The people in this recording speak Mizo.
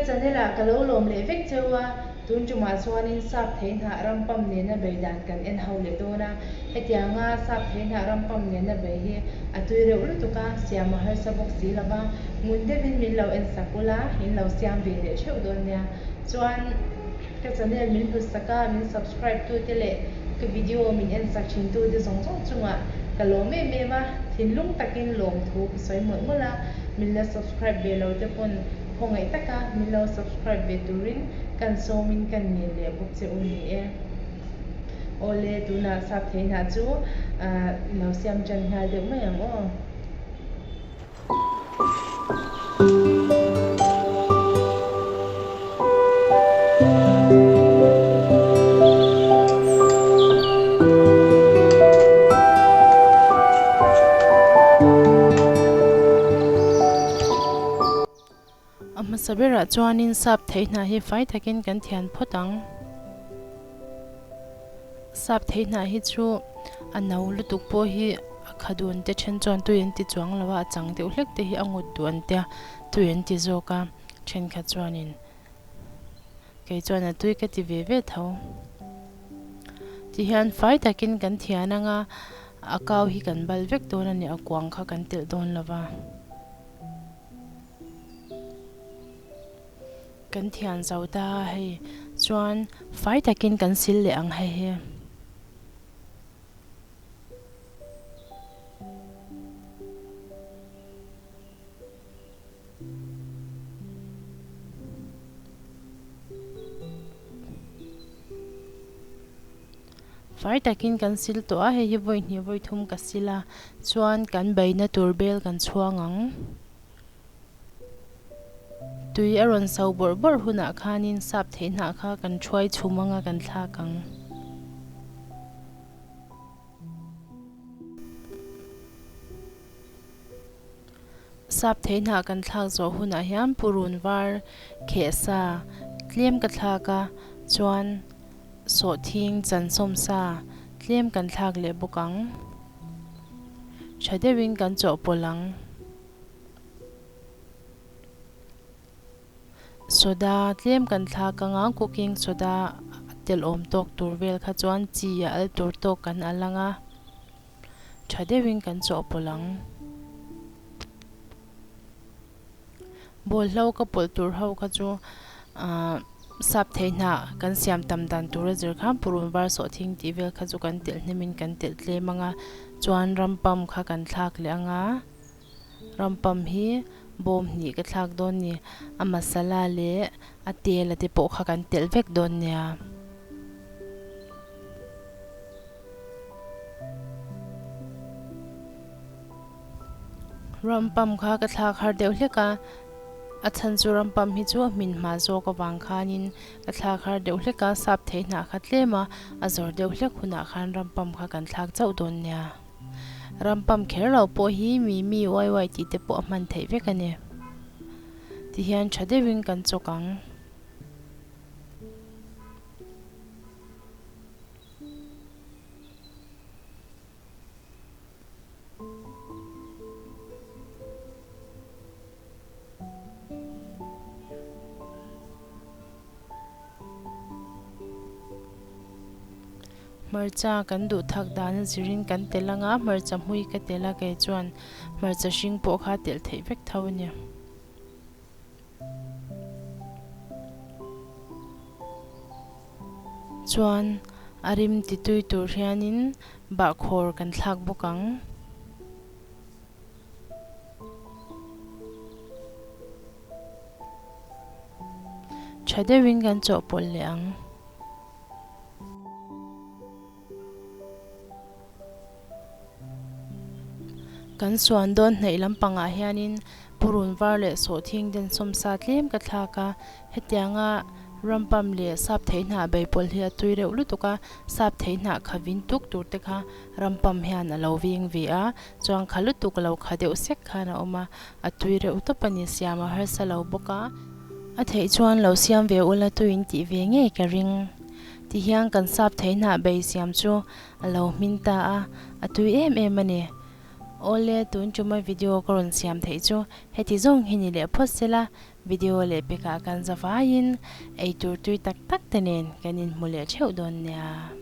channel ah ka lo lawm leh vek cheu a, tun tumah chuanin sap theihnah rampam nena bei dan kan en ho leh dawn a, hetianga sap theihnah rampam nena bei hi a tui reuh lutuk a, siam a harsa bawk si lo va, ngun deuhin min lo en sak ula, in lo siam ve leh theuh dawn nia. Chuan ka channel min hlut sak a, min subscribe tute leh ka video min en sak thin tute zawng zawng chungah ka lawm em em a, thinlung takin lawmthu ka sawi mawlh mawlh a, min la subscribe ve lo te pawn khawngaih taka min lo subscribe ve turin kan sawmin kan ngen leh bawk che u ni e. Awle tunah sap theihnah chu lo siam tan nghal deuh mai ang aw. A hmasa berah chuanin sap theihnah hi fai takin kan thian phawt ang. Sap theihnah hi chu a no lutuk pawh hi a kha dun te then chuan tui an ti chuang lo a, a chang deuh hlek te hi a ngut duh an tia tui an ti zawk a, thenkhat chuanin kei chuan a tui ka ti ve ve tho. Tihian fai takin kan thian ang a, a kau hi kan bal vek dawn a ni, a kuang kha kan telh dawn lo va. Kan thian zo ta a hei chuan fai takin kan sil leh ang hei hi. Fai takin kan sil tawh a hei hi vawi hnih vawi thum ka sil a chuan kan beina tur bel kan chhuang ang. Tui a rawn so bawrh bawrh hunah khanin sap theih hnah kha kan thuai chhum anga kan thlak ang. Sap theih hnah kan thlak zawh hunah hian purun var kheh sa tlem ka thlak a, chuan sawhthing chansawm sa tlem kan thlak leh bawk ang. Tha deuhin kan chawhpawlh ang. Soda tlem kan thlak anga cooking soda a telh awm tawk tur vel kha chuan chi a al tur tawk kan al anga tha deuhin kan chawhpawlh ang. Bawlhlo ka pawlh tur ho kha chu ahh sap theihnah kan siam tam dan tur a zir khan purun var sawhthing tih vel kha chu kan telh hnemin kan telh tlem anga chuan rampam kha kan thlak leh anga. Rampam hi bawm hnih ka thlak dawn ni. A masala leh a tel a te pawh kha kan telh vek dawn nia. Rampam kha ka thlak har deuh hlek a, a chhan chu rampam hi chu a hmin hma zawk avang khanin ka thlak har deuh hlek a, sap theih hnah kha tlem a, a zawr deuh hlek hunah khan rampam kha kan thlak chauh dawn nia. Rampam kher lo pawh hi mi mi uai uai tih te pawh a hman theih vek a ni. Tihian tha deuhin kan chawk ang. Hmarcha kan duh thak dan a zirin kan telh anga hmarcha hmui ka telh a kei chuan hmarcha hring pawh kha telh theih vek tho a ni. Chuan a rim ti tui tur hianin bahkhawr kan thlak bawk ang. Tha deuhin kan chawhpawlh leh ang. Kan suan dawn hnaih lampangah hianin purun var leh sawhthing den sawmsa tlem ka thlak a, hetianga rampam leh sap theihnah beipawlh hi a tui reuh lutuk a, sap theihnah kha vin tuk tur te kha rampam hian a lo veng ve a, chuan kha lutuk lo kha deuh sek khan a awm a, a tui reuh tawp a ni, siam a harsa lo bawk a, a theih chuan lo siam ve ula tuin tih ve ngei ka ring. Tihian kan sap theihnah bei siam chu a lo hmin ta a, a tui em em a ni. Awle, tun tuma video ka rawn siam theih chu heti zawng hi ni leh phawt sela, video leh pekah kan za vaiin eitur tui tak tak te nen kan inhmu leh theuh dawn nia.